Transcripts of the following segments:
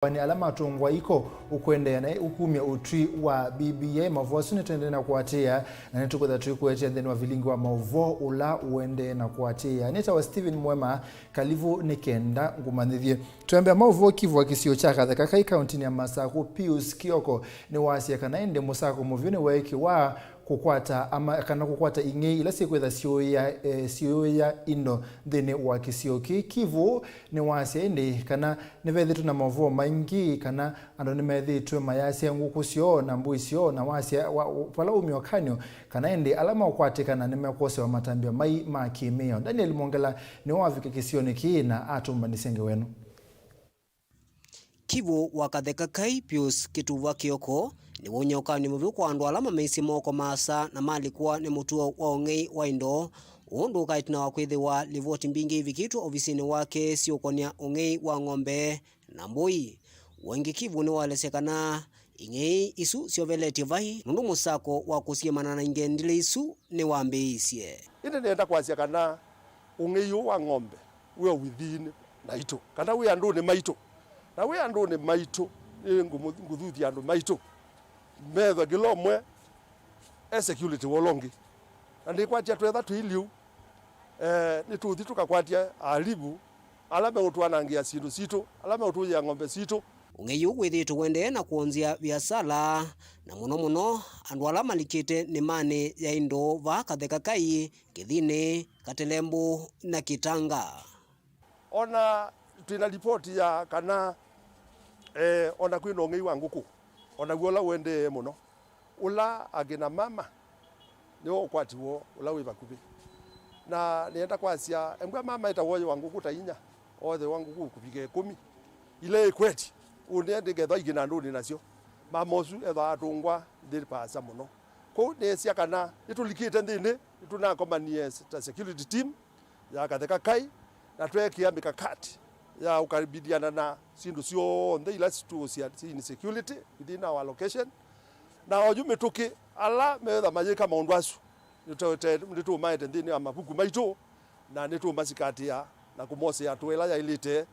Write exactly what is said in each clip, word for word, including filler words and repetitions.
Nĩ ala matũngwa iko ũkũendeea na ũkumya ũtwi wa B B I. Maũvoo asu nĩtũendee na kũatĩĩa, na nĩtũkwĩtha tũikũetya nthĩnĩ wa vilingi wa maũvoo ũla ũendee na kũatĩĩa. Nĩtawa Stephen Mwema, kalivu nĩ kenda ngũmanyĩthye. Twĩambĩa maũvoo, Kivu wa kĩsio kya Katheka Kai kauntinĩ ya Masakũ, Pius Kioko, nĩwasya kana ĩndĩ mũsako mũvyũ nĩweekĩwa kũkwata ama, kana kũkwata ing'ei ila syĩkwĩtha syĩũĩa, eh, syĩũĩa indo nthĩnĩ wa kĩsio kĩĩ. Kivu nĩwasya ĩndĩ kana nĩvethĩtwe na maũvoo maingĩ kana andũ nĩmethĩĩtwe mayasya ngũkũ syoo na mbũi syoo, na wasya wa, vala umya ũkany'o kana ĩndĩ ala maũkwatĩkana nĩmekwosewa matambya mai ma kĩmĩao. Daniel Mwongela nĩwe wavika kĩsionĩ kĩĩ na atũmbanĩsya ngewa ĩno. Kivu wa Katheka Kai, Pius Kĩtuva Kioko, nĩwaumya ũkany'o mũvyũ kwa andũ ala mameisye moko maasa na malikwa nĩ mũtuo wa ũng'ei wa indo, ũndũ ũkaĩ ĩtina wa kwĩthĩwa livoti mbingĩ ivikĩtwe ovisinĩ wake syĩũkonya ũng'ei wa ng'ombe na mbũi. Waingĩ Kivu nĩwaelesya kana ing'ei isu syoveletye vai nũndũ mũsako wa kũsiĩmana na ingendile isu nĩwambĩĩisye. Ĩndĩ nĩenda kwasya kana ũng'ei ũũ wa ng'ombe wĩ o within naitũ, kana wĩ andũnĩ maitũ. Na wĩ andũnĩ maitũ, nĩ ngũmũ-, ngũthuthya andũ maitũ methwe kĩla ũmwe e security wa ũla ũngĩ. Na nĩkwatya twetha twĩ liu, eh, nĩtũthi tũkakwatya aalivu ala meũtwanangĩa syĩndũ sitũ, ala meũtũyĩa ng'ombe sitũ. Ũng'ei ũũ wĩthĩĩtwe ũendee na kwonzya viasala, na mũno mũno andũ ala malikĩte nĩmanĩ ya indo vaa Katheka Kai, Kĩthinĩ, Katelembũ na Kĩtanga. Ona twĩ na ripoti ya kana, eh, ona kwĩ na ũng'ei wa ngũkũ, o naw'o ũla ũendee mũno. Ũla akina mama nĩwo ũkwati woo ũla wĩ vakuvĩ. Na nĩenda kwasya, embwa mama ĩta woye wa ngũkũ ta inya, oothe wa ngũkũ kũvika ĩkũmi, ila ĩkweti, ũndĩ ndĩkethwa ikina ndũnĩ nasyo. Mama ũsu ethwa atũngwa nthĩ paasa mũno. Kwoou nĩsya kana nĩtũlikĩte nthĩnĩ, nĩtũnakomanie ta security team ya Katheka Kai, na tweekĩa mikakati ya kũkabiliana na syĩndũ syonthe ila situũsya insecurity within our location. Na oyu mĩtũkĩ, ala meetha mayĩka maũndũ asu, nĩtũ-, nĩtũmaete nthĩnĩ wa mavuku maitũ, na nĩtũmasikatĩa na kũmosea tũĩ ĩla yaĩlĩte,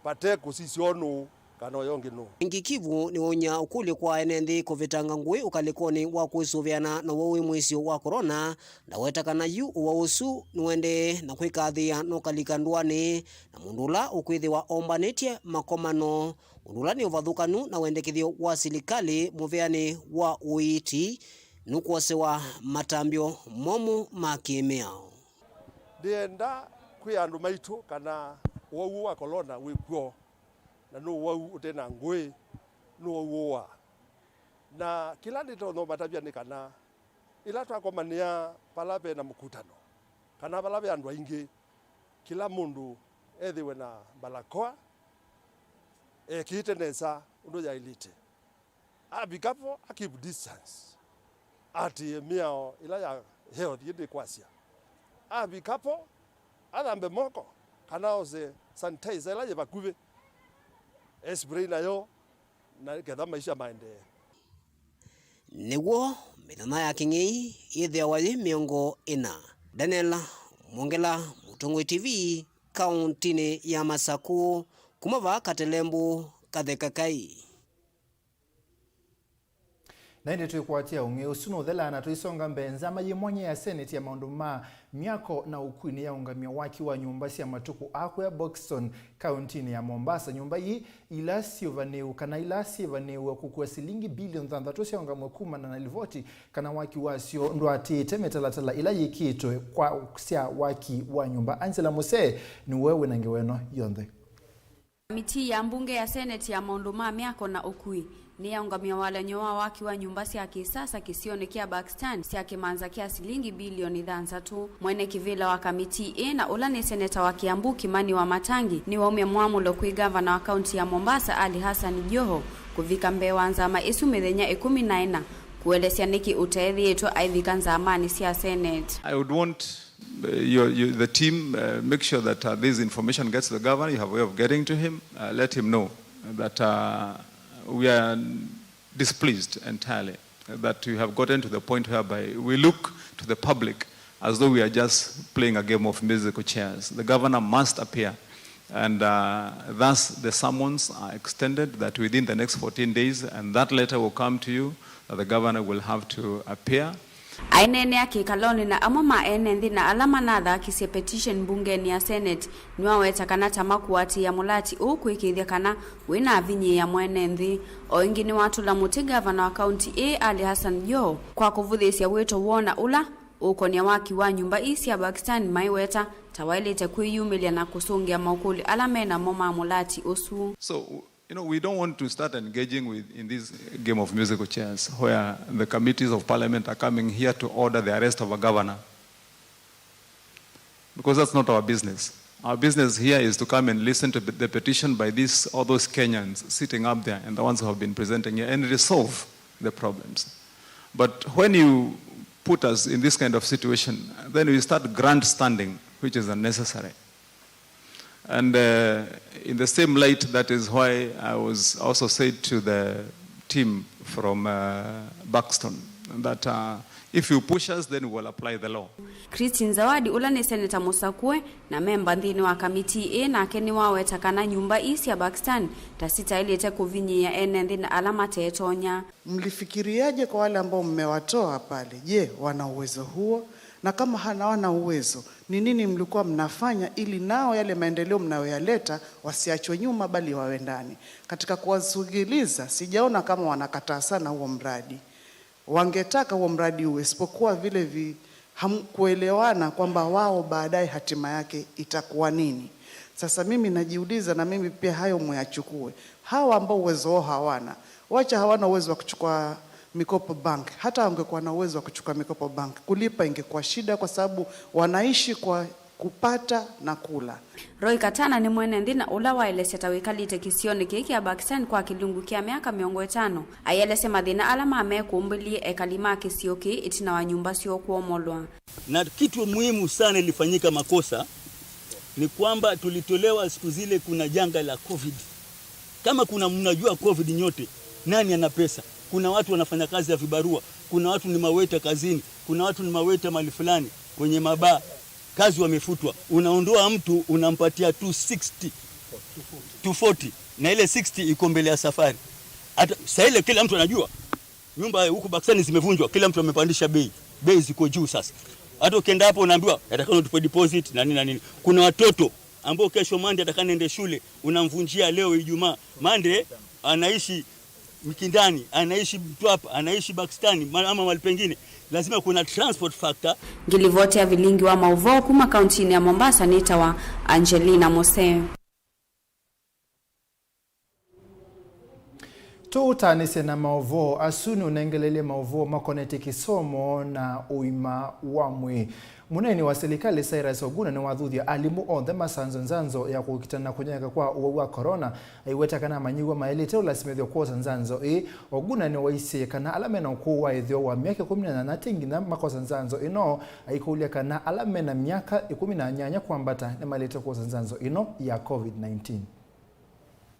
vate kũsisya ũnũũ kana ũya ũngĩ nũũ. Ĩngĩ Kivu nĩwaumya ũkũlyo kwa ene nthĩ kũvetanga ngũĩ ũkalĩkonĩ wa kwĩsũvĩana na ũwau wĩ mũisyo wa corona, ndaweta kana yu ũwau ũsu nũendee na kwĩkathĩĩa na ũkalika ndũanĩ na mũndũ ũla ũkwĩthĩwa ombanĩtye makomano, ũndũ ũla nĩ ũvathũkanu na wendekethyo wa silikalĩ mũvĩanĩ wa ũiiti nũkwosewa matambyo momũ ma kĩmĩao. Ndĩenda kwĩa andũ maitũ kana ũwau ũũ wa corona wĩ kw'o, na nĩ ũwau ũte na ngũĩ, nĩ ũwau ũũaa. Na kĩla nĩtonya ũmatavya nĩ kana, ĩla twakomanĩa vala ve na mũkutano, kana vala ve andũ aingĩ, kĩla mũndũ ethĩwe na mbalakoa, ekĩĩte nesa ũndũ yaĩlĩte. Avika vo, a keep distance. Atĩĩe mĩao ĩla ya health ĩndĩ kwasya. Avika vo, athambe moko, kana ose sanitizer ĩla yĩ vakuvĩ, e spray nayo, na ketha maisha maendee. Nĩw'o mĩthenya ya kĩng'ei yĩthĩawa yĩ mĩongo ĩna. Daniel Mwongela, Mũtongoi T V, kauntinĩ ya Masakũ, kuma vaa Katelembũ, Katheka Kai. Na ĩndĩ twĩkwatĩa ũng'ei ũsu nũthelaa na tũisonga mbee, nzama yĩ mwanya ya Senate ya maũndũ ma myako na ũkui nĩyaũngamya waki wa nyũmba sya matukũ aa kũya Buxton, kauntinĩ ya Mombasa. Nyũmba ii ila syĩvanĩĩwe kana ila syĩvanĩĩwe kũkua silingi bilioni thanthatũ syaũngamw'a kumana na livoti kana waki wasyo ndũatĩĩte mĩtalatala ĩla yĩkĩĩtwe kwa sya waki wa nyũmba. Angela Musee nĩwe wĩ na ngewa ĩno yonthe. Kamitii ya mbunge ya Senate ya maũndũ ma myako na ũkui nĩyaũngamya walany'o wa waki wa nyũmba sya kĩsasa kĩsionĩ kya Buxton sya kĩmanza kya silingi bilioni thanthatũ. Mwene kĩvĩla wa kamitii ĩĩ na ũla nĩ seneta wa Kiambu, Kimani Wamatangi, nĩwaumya mwamũlo kwĩ ngavana wa kaunti ya Mombasa, Ali Hassan Joho, kũvika mbee wa nzama ĩsu mĩthenya ĩkũmi na ĩna kũelesya nĩkĩ ũteethĩĩtwe aivika nzamanĩ sya Senate. I would want uh, your, your, the team, uh, make sure that uh, this information gets to the governor. You have a way of getting to him. Uh, let him know that uh, we are displeased entirely that we have gotten to the point whereby we look to the public as though we are just playing a game of musical chairs. The governor must appear And uh, thus the summons are extended that within the next fourteen days, and that letter will come to you that the governor will have to appear. Aineenea kĩkalonĩ na amwe ma ene nthĩ na ala manathakisye petition mbungenĩ ya Senate, nĩwaweta kana ta makũatĩĩa mũlati ũũ kwĩkĩĩthya kana wĩnavinyĩĩa mwene nthĩ. O ĩngĩ nĩwatũla mũtĩ ngavana wa kaunti ĩĩ Ali Hassan Joho kwa kũvũthĩĩsya wĩto woo na ũla ũũkonĩa waki wa nyũmba ii sya Pakistan maiweta ta waĩlĩte kwĩyumĩlya na kũsũngĩa maũkũlyo ala me namo ma mũlati ũsu. So, you know, we don't want to start engaging with in this game of musical chairs where the committees of parliament are coming here to order the arrest of a governor, because that's not our business. Our business here is to come and listen to the petition by these, all those Kenyans sitting up there and the ones who have been presenting here, and resolve the problems. But when you put us in this kind of situation, then we start grandstanding, which is unnecessary. And uh, in the same light, that is why I was also said to the team from uh, Buxton that uh, if you push us, then we will apply the law. Christine Zawadi, ũla nĩ seneta mũsakũe na memba nthĩnĩ wa kamitii ĩĩ, nake nĩwaweta kana nyũmba ii sya Pakistan ta sitaĩlĩte kũvinyĩĩa ene nthĩ na ala matetonya. Mlifikiriaje kwa wale ambao mmewatoa pale? Je, wana uwezo huo? Na kama hawana uwezo, ni nini mlikuwa mnafanya ili nao yale maendeleo mnayoyaleta wasiachwe nyuma, bali wawe ndani? Katika kuwasikiliza, sijaona kama wanakataa sana huo mradi. Wangetaka huo mradi uwe, isipokuwa vile vi, hamkuelewana kwamba wao baadaye hatima yake itakuwa nini. Sasa mimi najiuliza, na mimi pia hayo muyachukue. Hawa ambao uwezo wao hawana, wacha hawana uwezo wa kuchukua mikopo bank. Hata wangekuwa na uwezo wa kuchukua mikopo bank, kulipa ingekuwa shida, kwa sababu wanaishi kwa kupata na kula. Roy Katana nĩ mwene nthĩ na ũla waelesya ta wĩkalĩte kĩsionĩ kĩĩ kya Pakistan kwa kĩlungu kya myaka mĩongo ĩtano, aielesya mathĩna ala mamekũmbĩlye ekali ma kĩsio kĩĩ ĩtina wa nyũmba syoo kwomolwa. Na kitu muhimu sana ilifanyika makosa ni kwamba tulitolewa siku zile kuna janga la covid. Kama kuna mnajua covid nyote, nani ana pesa? Kuna watu wanafanya kazi ya vibarua, kuna watu ni maweta kazini, kuna watu ni maweta mali fulani kwenye mabaa, kazi wamefutwa. Unaondoa mtu unampatia two sixty, two forty, na ile sixty iko mbele ya safari. Hata saa ile kila mtu anajua nyumba huku Pakistan zimevunjwa, kila mtu amepandisha bei, bei ziko juu sasa. Hata ukienda hapo unaambiwa atakana utupe deposit na nini na nini. Kuna watoto ambao kesho Monday atakana ende shule, unamvunjia leo Ijumaa, Monday anaishi Mikindani, anaishi Mtwapa, anaishi Pakistani ma- ama mahali pengine, lazima kuna transport factor. Ngilivoti ya vilingi wa mauvoo kuma kauntinĩ ya Mombasa nĩtawa Angelina Mose. Tũũtaanĩsye na maũvoo asu nũnengelelye maũvoo makonetye kĩsomo na ũima wa mwĩĩ. Mũneeni wa silikalĩ Cyrus Oguna nĩwathuthya alimũ onthe masanzwe nzanzo ya kũkita na kũnyaĩĩka kwa ũwau wa corona, aiweta kana amanyĩw'a maĩlĩte ũlasimĩthw'a kwosa nzanzo ĩĩ. Oguna nĩwaisye kana ala mena ũkũũ wa ĩtheo wa myaka ĩkũmi na nyanya ti nginya makosa nzanzo ĩno, aikũlya kana ala mena myaka ĩkũmi na nyanya kwambata nĩmaĩlĩte kwosa nzanzo ĩno ya COVID nineteen.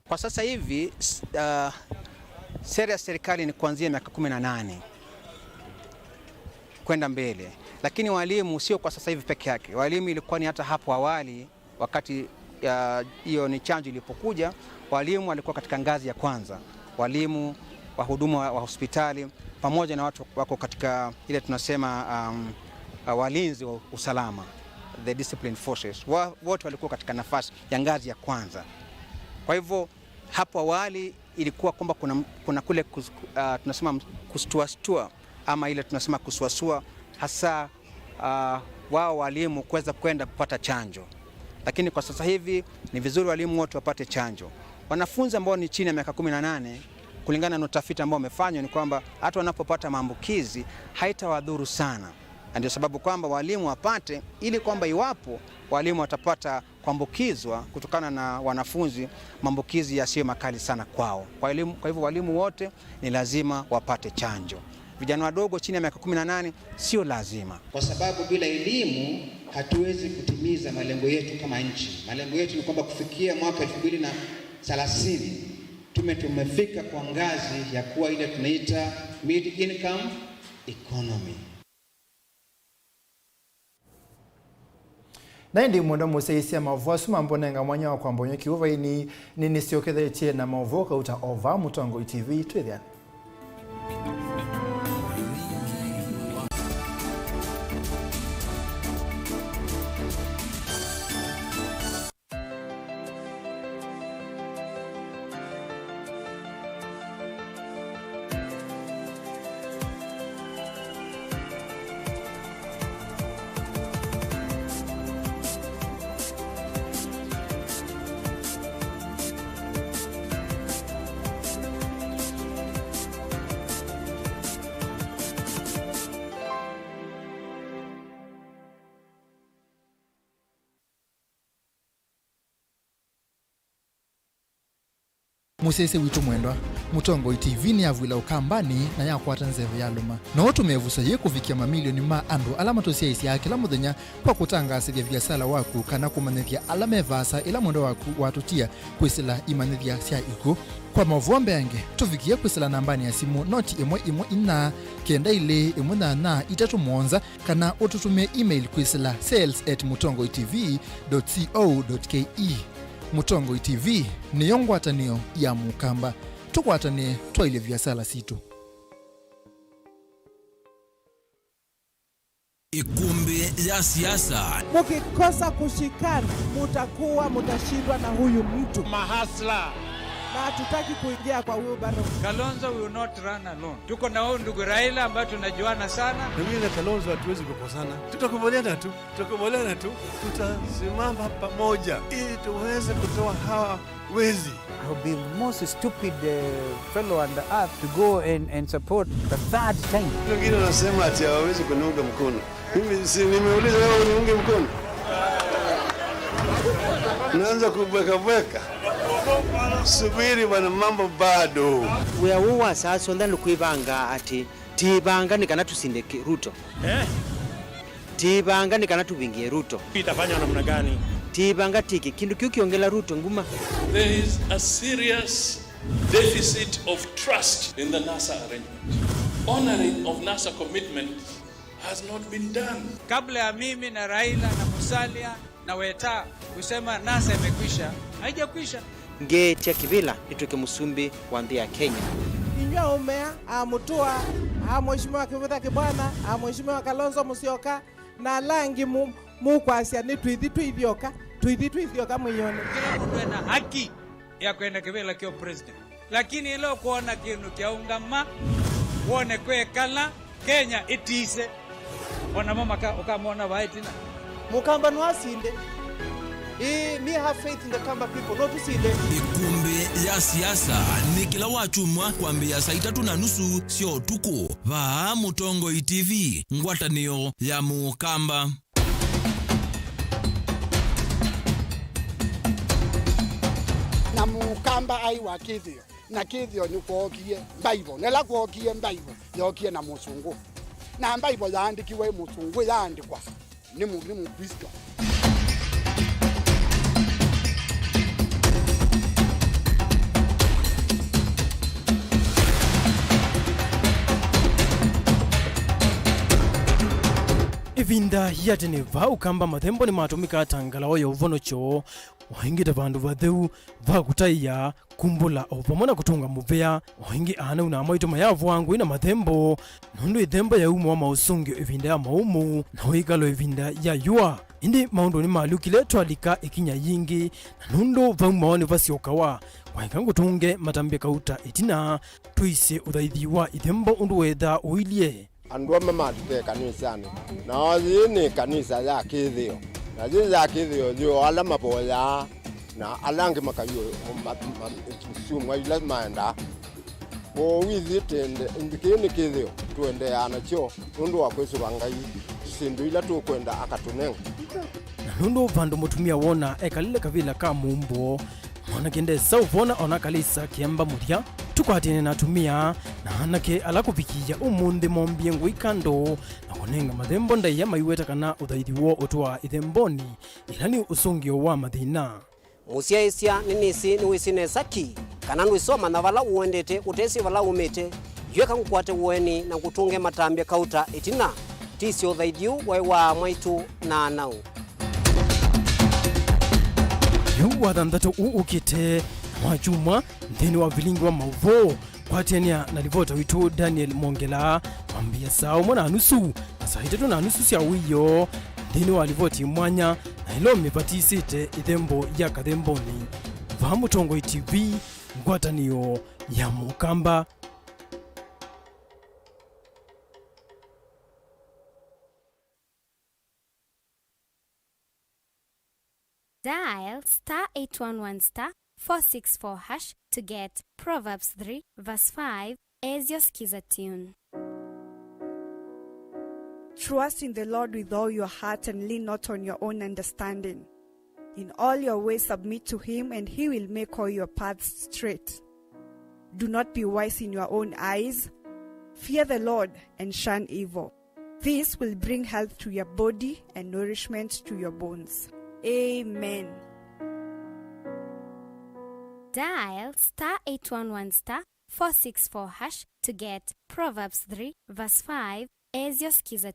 Kwa sasa hivi uh, sera ya serikali ni kuanzia miaka kumi na nane kwenda mbele, lakini walimu sio kwa sasa hivi peke yake. Walimu ilikuwa ni hata hapo awali, wakati uh, hiyo uh, ni chanjo ilipokuja, walimu walikuwa katika ngazi ya kwanza, walimu, wahudumu wa, wa hospitali pamoja na watu wako katika ile tunasema um, uh, walinzi wa usalama, the disciplined forces, wa, wote walikuwa katika nafasi ya ngazi ya kwanza. Kwa hivyo hapo awali ilikuwa kwamba kuna, kuna kule kus, uh, tunasema kustuastua ama ile tunasema kusuasua hasa uh, wao walimu kuweza kwenda kupata chanjo, lakini kwa sasa hivi ni vizuri walimu wote wapate chanjo. Wanafunzi ambao ni chini ya miaka kumi na nane, kulingana na utafiti ambao umefanywa, ni kwamba hata wanapopata maambukizi haitawadhuru sana, na ndio sababu kwamba walimu wapate, ili kwamba iwapo walimu watapata kuambukizwa kutokana na wanafunzi, maambukizi yasiyo makali sana kwao. Kwa elimu, kwa hivyo walimu wote ni lazima wapate chanjo. Vijana wadogo chini ya miaka kumi na nane sio lazima. Kwa sababu bila elimu hatuwezi kutimiza malengo yetu kama nchi. Malengo yetu ni kwamba kufikia mwaka elfu mbili na thelathini tume tumefika kwa ngazi ya kuwa ile tunaita mid income economy. Na ĩndĩ mwendwa mũsyaĩĩsya, maũvoo asu mambonenga mwanya wa kwamba ũnyũ kĩũvainĩ, nĩnĩsyokethetye na maũvoo kauta o vaa Mũtongoi T V. Twĩthĩane. Mũsyaĩĩsya witũ mwendwa, Mũtongoi T V nĩyavw'ĩla Ũkambanĩ na yakwata nzeve ya lũma. No ũtũme ĩvuso yĩĩ kũvikĩa mamilioni ma andũ ala matũsyaĩĩsyaa kĩla mũthenya kwa kũtangaasĩthya viasala waku kana kũmanyĩthya ala me vaasa ĩla mwendwa waku watũtia kwĩsĩla imanyĩthya sya ikw'ũ. Kwa maũvoo mbeange, tũvikĩe kwĩsĩla nambanĩ ya simũ noti ĩmwe ĩmwe inya, kenda ilĩ ĩmwe nyanya itatũ mũonza, kana ũtũtũmĩe email kwĩsĩla sales at mũtongoi T V dot co dot K E. Mũtongoi T V nĩyo ngwatanĩo ya Mũkamba. Tũkwatanĩe twaĩlye viasala sitũ. Ĩkũmbĩ ya siasa. Mkikosa kushikana, mutakuwa, mutashindwa na huyu mtu. Mahasla. Na hatutaki kuingia kwa wheelbarrow. Kalonzo will not run alone. Tuko na huyu ndugu Raila ambaye tunajuana sana. Na mimi na Kalonzo hatuwezi kukosana. Tutakubaliana tu. Tutakubaliana tu. Tutasimama pamoja ili tuweze kutoa hawa wezi. I'll be most stupid, uh, fellow on the earth to go and, and support the third time. Wengine wanasema ati hawawezi kuniunga mkono. Mimi si nimeuliza wewe uniunge mkono? Naanza kubweka bweka. Subiri bwana, mambo bado. Wĩa ũũ wa saa syonthe nĩ kwĩvanga atĩ tĩĩvanga nĩ kana tũsinde kĩ-, Ruto. Eh? Tĩĩvanga nĩ kana tũvingie Ruto. Itafanywa namna gani? Tĩĩvanga tĩke kĩndũ kĩu kĩongela Ruto nguma. There is a serious deficit of trust in the NASA arrangement. Honoring of NASA commitments has not been done. Kabla ya mimi na Raila na Musalia na Weta kusema NASA imekwisha, haijakwisha. Ngeetya kĩvĩla nĩtw'ĩke mũsumbĩ wa nthĩ ya Kenya. Inyw'ĩ aũme aa, aa Mũtũa, aa Mheshimiwa Kĩvutha Kĩbwana, aa Mheshimiwa Kalonzo Musyoka, na ala angĩ mu-, mũkwasya nĩ tũithi twĩ ithyoka, tũithi twĩ ithyoka mwĩone. Kĩla mũndũ ena haki ya kwenda kĩvĩla kya president. Lakini ĩla ũkwona kĩndũ kyaũngama, wone kwekala, Kenya ĩtise. O namo maka-, ũkamona vaa ĩtina. Mũkamba no asinde. Ĩĩ, me have faith in the Kamba people. No tũsinde. Ĩkũmbĩ ya siasa nĩ kĩla wakyumwa kwambĩĩa saa itatũ na nusu sya ũtukũ vaa Mũtongoi T V, ngwatanĩo ya Mũkamba. Na Mũkamba aĩ wa kĩthĩo, na kĩthĩo nĩkwookie Mbaivo, na ĩla kwookie Mbaivo, yookie na Mũsũngũ. Na Mbaivo yaandĩkiwe ĩ Mũsũngũ, yaandĩkwa nĩ mũ-, nĩ Mũklĩsto. Ĩvinda ya tene, vaa Ũkamba, mathembo nĩmatũmĩkaa ta ngalawa ya ũvonokyo, o ĩngĩ ta vandũ vatheu va kũtaĩa, kumbũla, o vamwe na kũtũnga mũvea. O ĩngĩ, ana-a-nau na amaitũ mayavũaa ngũĩ na mathembo, nũndũ ĩthembo yaĩ umo wa maũsũngĩo ĩvinda ya maũmũ, na ũikalo ĩvinda ya yũa. Ĩndĩ maũndũ nĩmalyũkile twalika ĩkinya yingĩ, na nũndũ vau maonĩ vasyokawa, kwaĩka ngũtũnge matambya kauta ĩtina, tũisye ũthaithi wa ĩthembo ũndũ weethaa ũilye. Andũ amwe matũte ĩkanisanĩ, nao yĩĩ nĩ ĩkanisa ya kĩthĩo, na yĩĩ ya kĩthĩo yĩ o ala mavoyaa, na ala angĩ makaiũ ma-, ma-, syumwa ila maendaa. Kwoou ithyĩ tĩende, kĩĩ nĩ kĩthĩo, tũendeeaa nakyo nũndũ wa kwĩsũva Ngai syĩndũ ila tũkwenda akatũnenga. Na nũndũ vandũ mũtumĩa wona ekalile kavĩla ka mũumbũo, mwanake ndesa ũvona ona kalĩsa kĩamba mũthya. Tũkwatĩane na atumĩa na anake ala kũvikĩĩa ũmũnthĩ mombie ngũi kando na kũnenga mathembo ndaĩa maiweta kana ũthaithi woo ũtwaa ĩthembonĩ, ĩla nĩ ũsũngĩo wa mathĩna. Mũsyaĩĩsya, nĩnĩsĩ nĩwĩsĩ nesa ki kana ndwĩsomanya vala ũendete ũtesĩ vala umĩte. Yw'ĩka ngũkwate ũeni na ngũtũnge matambya kauta ĩtina. Tisye ũthaithi ũũ waĩ wa mwaitũ na ana-a-nau. Yu wa thanthatũ ũũ ũkĩte, na wa kyumwa, nthĩnĩ wa vilingi wa maũvoo, kwatĩanĩa na livota witũ Daniel Mongela, mambĩa saa ũmwe na nusu na saa itatũ na nusu sya wĩoo, nthĩnĩ wa livoti mwanya na ĩla ũmĩvatisĩte ĩthembo ya kathembonĩ. Vaa Mũtongoi T V, ngwatanĩo ya Mũkamba. Dial star eight one one star four six four hash to get Proverbs three verse five as your Skiza tune. Trust in the Lord with all your heart and lean not on your own understanding. In all your ways submit to him, and he will make all your paths straight. Do not be wise in your own eyes. Fear the Lord and shun evil. This will bring health to your body and nourishment to your bones. Amen. Dial star eight one one star four six four hash to get Proverbs three verse five as your Skiza.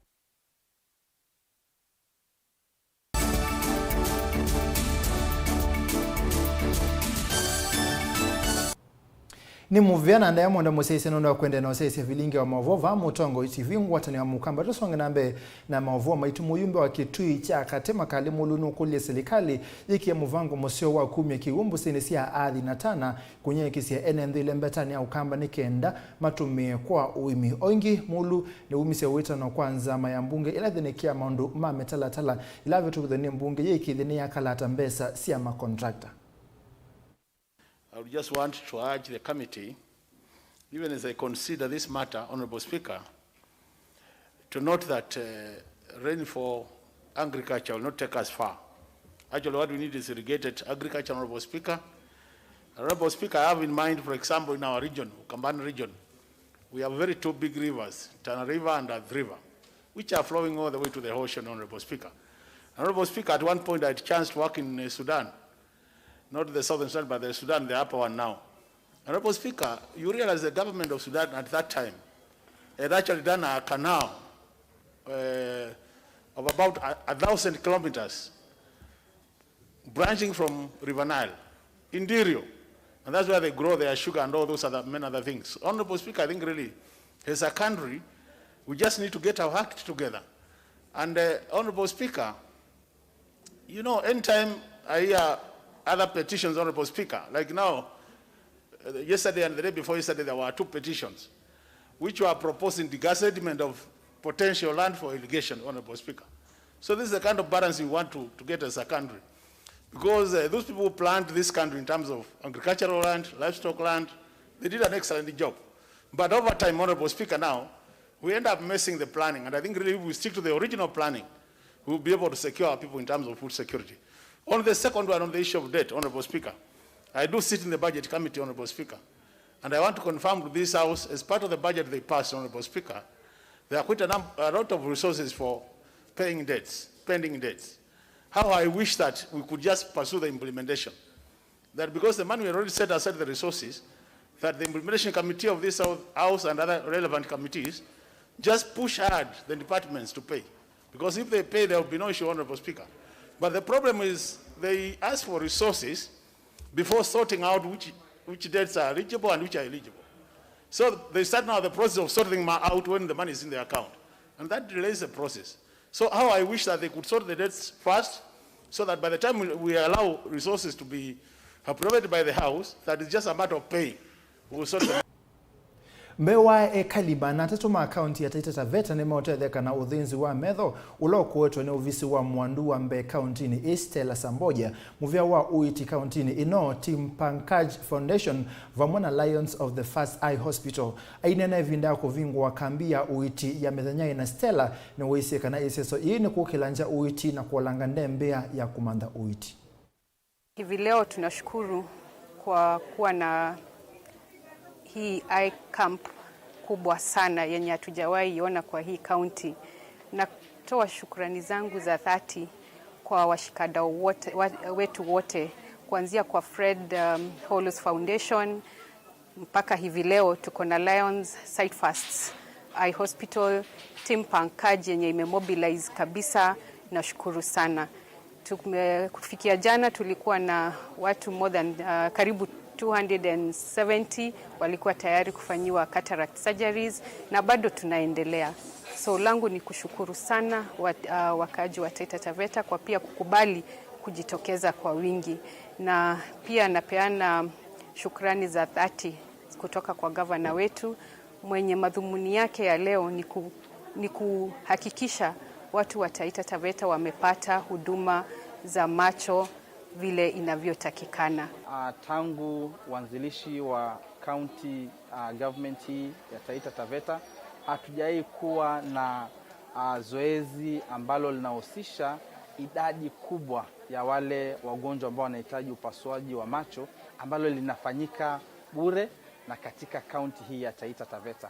Nĩ mũvea na ndaĩa mũno mũsyaĩĩsya nũndũ wa kũendeea na ũsyaĩĩsya vilingi wa maũvoo vaa Mũtongoi T V, ngwatanĩo ya Mũkamba. Tũsonge na mbee na maũvoo maitũ. Mũyumbe wa Kĩtui kya Katĩ Makali Mũlũ nũkũlilye silikalĩ yĩkĩe mũvango mũseo wa kumya kĩw'ũ mbũsĩnĩ sya athi na tana kũnyaĩĩkĩsya ene nthĩ ĩlembetanĩ ya Ũkamba nĩ kenda matũmĩe kwa ũĩmi. O ĩngĩ, Mũlũ nĩwumisye wĩtano kwa nzama ya mbunge ĩla ĩthĩnĩkĩaa maũndũ ma mĩtalatala ĩla ĩvĩtũkĩthw'a nĩ mbunge yĩ kĩthĩnĩ ya kalata mbesa sya makontrakta. I would just want to urge the committee, even as I consider this matter, Honorable Speaker, to note that, uh, rain for agriculture will not take us far. Actually, what we need is irrigated agriculture, Honorable Speaker. Honorable Speaker, I have in mind, for example, in our region, Ukambani region, we have very two big rivers, Tana River and Athi River, which are flowing all the way to the ocean, Honorable Speaker. Honorable Speaker, at one point I had chance to work in, uh, Sudan, not the Southern Sudan, but the Sudan, the upper one now. Honorable Speaker, you realize the government of Sudan at that time had actually done a canal, uh, of about a, a thousand kilometers, branching from River Nile, interior. And that's where they grow their sugar and all those other, many other things. Honorable Speaker, I think really, as a country, we just need to get our act together. And, uh, Honorable Speaker, you know, anytime I hear other petitions, Honorable Speaker, like now, uh, yesterday and the day before yesterday, there were two petitions which were proposing degazettement of potential land for irrigation, Honorable Speaker. So this is the kind of balance we want to, to get as a country. Because, uh, those people who planned this country in terms of agricultural land, livestock land, they did an excellent job. But over time, Honorable Speaker, now, we end up messing the planning. And I think really if we stick to the original planning, we'll be able to secure our people in terms of food security. On the second one, on the issue of debt, Honorable Speaker, I do sit in the Budget Committee, Honorable Speaker, and I want to confirm to this House, as part of the budget they passed, Honorable Speaker, there are quite a, num- a lot of resources for paying debts, pending debts. How I wish that we could just pursue the implementation. That because the money we already set aside the resources, that the implementation committee of this House and other relevant committees just push hard the departments to pay. Because if they pay, there will be no issue, Honorable Speaker. But the problem is they ask for resources before sorting out which, which debts are eligible and which are eligible. So they start now the process of sorting them out when the money is in the account. And that delays the process. So how I wish that they could sort the debts first, so that by the time we, we allow resources to be appropriated by the House, that is just a matter of paying. We will sort them. Mbee wa ekali maana atatũ ma kaunti ya Taita Taveta nĩmeũtetheka na ũthĩnzi wa metho ũla ũkũetwe nĩ ovisi wa mũandũ wa mbee kauntinĩ ĩĩ, Stella Samboja, mũvĩa wa ũiiti kauntinĩ ĩno, Team Pankaj Foundation, vamwe na Lions of the First Eye Hospital. Aineena ĩvinda ya kũvingũa kambi ya ũiiti ya mĩthenya ĩna, Stella nĩwaisye kana ĩseso ĩĩ nĩ kũkĩla ngya ũiiti na kũolanga ndembea ya kũmantha ũiiti. Hivi leo tunashukuru kwa kuwa na hii eye camp kubwa sana yenye hatujawahi ona kwa hii kaunti. Natoa shukrani zangu za dhati kwa washikadau wote, wa-, wetu wote, kuanzia kwa Fred, um, Hollows Foundation, mpaka hivi leo tuko na Lions, Sight First Eye Hospital, Team Pankaj yenye imemobilize kabisa. Nashukuru sana. Tume-, kufikia jana tulikuwa na watu more than, uh, karibu two hundred and seventy walikuwa tayari kufanyiwa cataract surgeries, na bado tunaendelea. So langu ni kushukuru sana wa-, uh, wakaaji wa Taita Taveta kwa pia kukubali kujitokeza kwa wingi, na pia napeana shukrani za dhati kutoka kwa gavana wetu mwenye madhumuni yake ya leo ni ku-, ni kuhakikisha watu wa Taita Taveta wamepata huduma za macho vile inavyotakikana. Ah, tangu uanzilishi wa county, ah, government hii ya Taita Taveta, hatujawahi kuwa na, ah, zoezi ambalo linahusisha idadi kubwa ya wale wagonjwa ambao wanahitaji upasuaji wa macho ambalo linafanyika bure na katika kaunti hii ya Taita Taveta.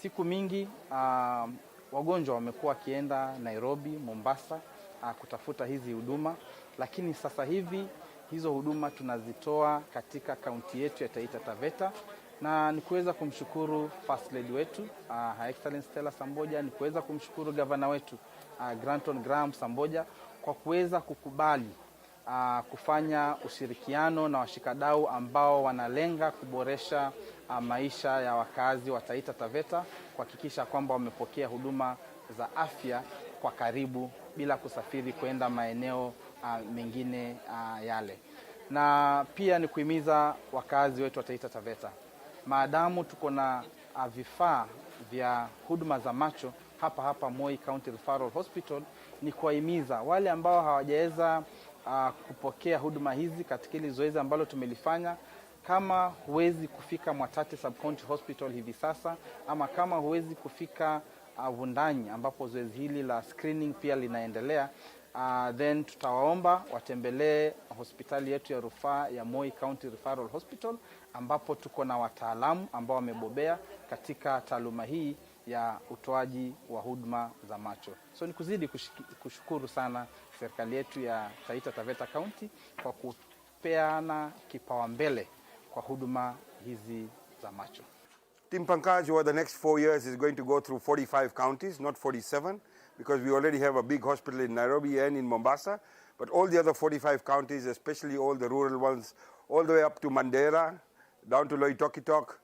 Siku mingi, ah, wagonjwa wamekuwa wakienda Nairobi, Mombasa, ah, kutafuta hizi huduma, lakini sasa hivi hizo huduma tunazitoa katika kaunti yetu ya Taita Taveta, na ni kuweza kumshukuru First Lady wetu, ah, Her Excellency Stella Samboja, ni kuweza kumshukuru gavana wetu, ah, Granton Graham Samboja kwa kuweza kukubali ah, kufanya ushirikiano na washikadau ambao wanalenga kuboresha, ah, maisha ya wakazi wa Taita Taveta, kuhakikisha kwamba wamepokea huduma za afya kwa karibu bila kusafiri kwenda maeneo, ah, mengine, ah, yale. Na pia ni kuhimiza wakazi wetu wa Taita Taveta, maadamu tuko na, ah, vifaa vya huduma za macho hapa hapa Moi County Referral Hospital, ni kuwahimiza wale ambao hawajaweza, ah, kupokea huduma hizi katika hili zoezi ambalo tumelifanya. Kama huwezi kufika Mwatate Sub-County Hospital hivi sasa, ama kama huwezi kufika, ah, Wundanyi ambapo zoezi hili la screening pia linaendelea, ah, then tutawaomba watembelee hospitali yetu ya rufaa ya Moi County Referral Hospital, ambapo tuko na wataalamu ambao wamebobea katika taaluma hii ya utoaji wa huduma za macho. So ni kuzidi kushiki-, kushukuru sana serikali yetu ya Taita Taveta County kwa kupeana kipaumbele kwa huduma hizi za macho. Team Pankaj over the next four years is going to go through forty-five counties, not forty-seven, because we already have a big hospital in Nairobi and in Mombasa. But all the other forty-five counties, especially all the rural ones, all the way up to Mandera, down to Loitokitok,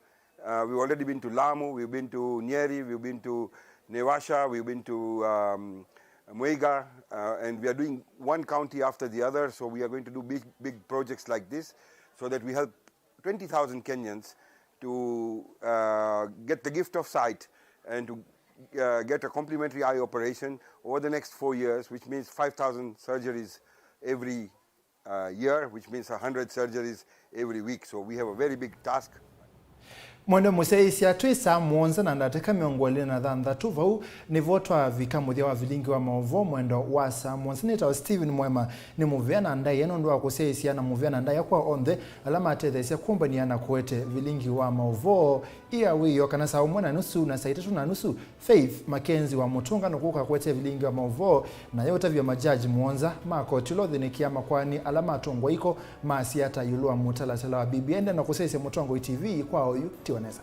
uh, we've already been to Lamu, we've been to Nyeri, we've been to Naivasha, we've been to, um, Mwega, uh, and we are doing one county after the other. So we are going to do big, big projects like this so that we help twenty thousand Kenyans to, uh, get the gift of sight and to, uh, get a complimentary eye operation over the next four years, which means five thousand surgeries every, uh, year, which means a hundred surgeries every week. So we have a very big task. Mwende mũsyaĩĩsya, twĩ saa mũonza na ndatĩka mĩongo ĩlĩ na thanthatũ vau nĩvo twavika mũthya wa vilingi wa maũvoo mwendo wa saa mũonza. Nĩtawa Steven Mwema. Nĩ mũvea na ndaĩa nũndũ wa kũsyaĩĩsya na mũvea na ndaĩa kwa onthe ala matetheesya kũmbany'a na kũete vilingi wa maũvoo. Ia wĩoo kana saa ũmwe na nusu na saa itatũ na nusu, Faith Mackenzie wa Mũtũnga nũkũka kũete vilingi wa maũvoo, nayo ũtavya majaji mũonza ma koti ũla ũthĩnĩkĩa makoani ala matũngwa iko masiata ĩũlũ wa mũtalatala wa B B I. Enda na kũsyaĩĩsya Mũtongoi T V kwa oyu, tiwa nesa.